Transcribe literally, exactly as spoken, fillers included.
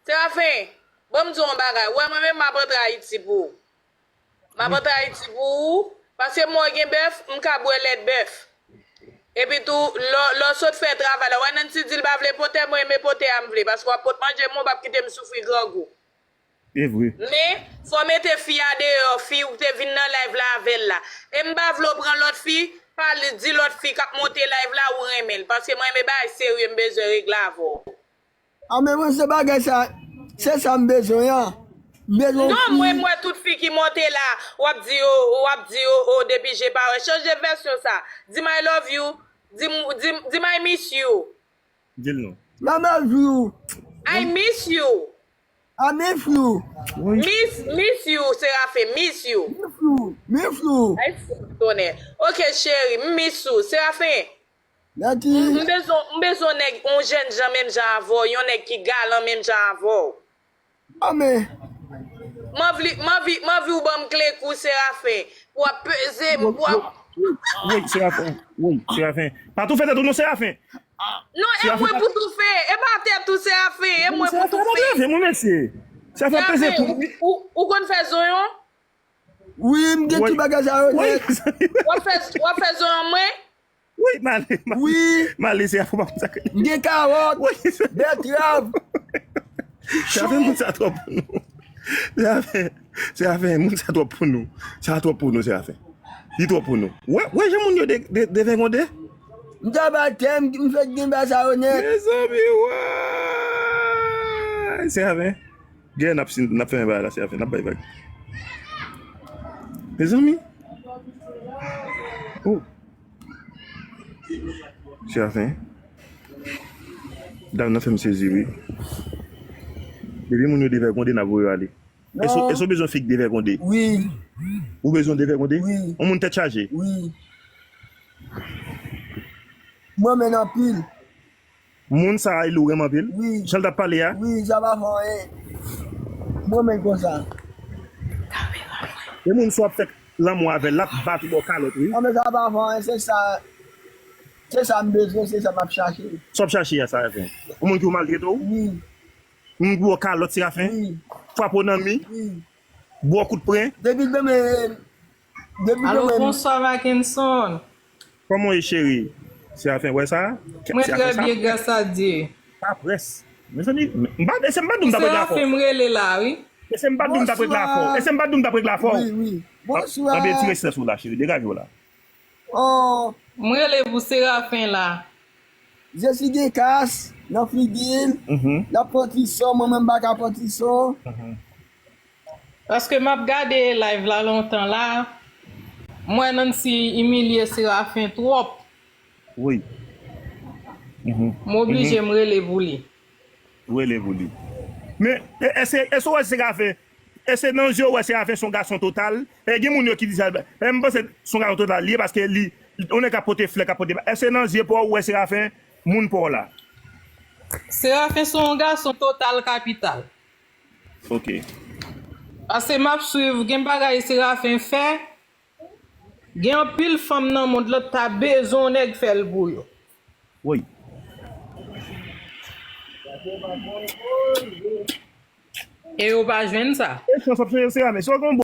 Serafen, ban m di w yon bagay. Ou wè mwen menm m ap antre Ayiti pou ou. M ap antre Ayiti pou ou, paske mwen gen bèf, m ka bwè lèt bèf. Epi tou, lè w, lè w sot fè travay la, ou wè Nancy di l pa vle potè, mwen e potè a m vle, paske w ap pot manje mwen, ou p ap kite m soufri grangou. E vre. Men, fò w mete fi a deyò, fi ou te vin nan live la avè l la. E m pa vle w pran lòt fi, pale, di lòt fi k ap monte live la ou renmen l, paske mwen renmen bagay serye, m bezwen regle avè w. A men mwen se bagay sa, se sa m bezwen an. M bezwen yon fi. Non, mwen, m wè tout fi ki monte la, w ap di yo, w ap di yo, o, depi je pa wè. Chanje vèsyon sa. Di m I love you. Di m, di m, di m I miss you. Di l non. Mama jou. I miss you. I miss you. Wi. Miss, miss you, Serafen, miss you. Miss you. Miss you. Ay, tonè. Ok, cheri, m miss you, Serafen. Mèsi. M, m bezwen, m bezwen yon nèg, yon jèn jan menm jan avè w, yon nèg ki galan menm jan avè w. Amen. M anvi, m anvi, m anvi w ban m kle kou Serafen. Pou w ap peze m, pou w ap. Wi, wi, wi, Serafen. Wi, Serafen. Pa toufe tèt ou non, Serafen. Non, e mwen pou toufe. E pa tèt ou, Serafen. E mwen pou toufe. Serafen, mwen mesye. Serafen peze kou. Ou, ou, ou konn fè zonyon? Wi, m gen tout bagay sa yo nèt. W ap fè, w ap fè zonyon mwen? Wi, Mali, Mali. Wi. Mali, se afou pa konn sa ke li. M gen kawòt, wi, betrav. Serafen, moun sa twòp pou nou. Serafen, Serafen, moun sa twòp pou nou. Sa twòp pou nou, Serafen. Li twòp pou nou. Wè, wè jan moun yo de, de, devègonde? M travay tè, m, m fèk gen bagay sa yo nèt. Mezanmi, wè. Serafen. Gen, n ap fin, n ap fèmen bagay la, Serafen, n ap bay vag. Mezanmi. Oh. Serafen. Dam nan fè m sezi, wi. Depi moun yo devègonde, n ap voye yo ale. Èske, èske w bezwen fi k devègonde? Wi. Ou bezwen devègonde? Wi. Yon moun tèt chaje? Wi. Mwen menm anpil. Moun sa a, li ou renmen anpil? Wi. Jan l t ap pale a? Wi, sa pa fè anyen. Mwen menm konsa. E moun sa w ap fè lanmou avè l, l ap bat ou ba w kalòt, wi. Anben sa pa fè anyen, se sa, se sa m bezwen, se sa m ap chache. Sa w ap chache a, Serafen? Yon moun ki ou maltrete w? Wi. Moun ki ba w kalòt, Serafen? Wi. Frape w nan mi? Wi. Ba w kout pwen? Depi demen, depi demen. Alo, bonswa, Mackenson. Kòman w ye, cheri? Serafen, wè sa? Mwen trè byen, gras a Dye. Pa près. Mezanmi, m pa, èske m pa di w m t ap regle afè w? Serafen, m rele la, wi. Èske m pa di w m t ap regle afè w? Èske m pa di w m t ap regle afè w? Wi, wi. Bonswa. Anben, tire estrès ou la, cheri. Degaje w la. Oh. Mwen rele pou Serafen la. Jesi gen kas nan figi l. Mhm. L ap pran ti son, mwen menm m pa ka pran ti son. Mhm. Paske m ap gade live la lontan la, m wè Nancy imilye Serafen twòp. Wi. Mhm. M oblije, mhm, m rele pou li. Rele pou li. Men, e, èske, èske w wè Serafen, èske nan zye w wè Serafen se yon gason total? E gen moun yo ki di sa, e m panse se yon gason total li ye paske li, yon nèg k ap pote flè, k ap pote, èske nan zye pa w ou wè Serafen, moun pa w la? Serafen se yon gason total kapital. Ok. Paske m ap swiv, gen bagay Serafen fè, gen anpil fanm nan mond lan ta bezwen yon nèg fè l pou yo. Wi. E yo pa jwenn sa. E chans ap chanje, Serafen. Si w gen yon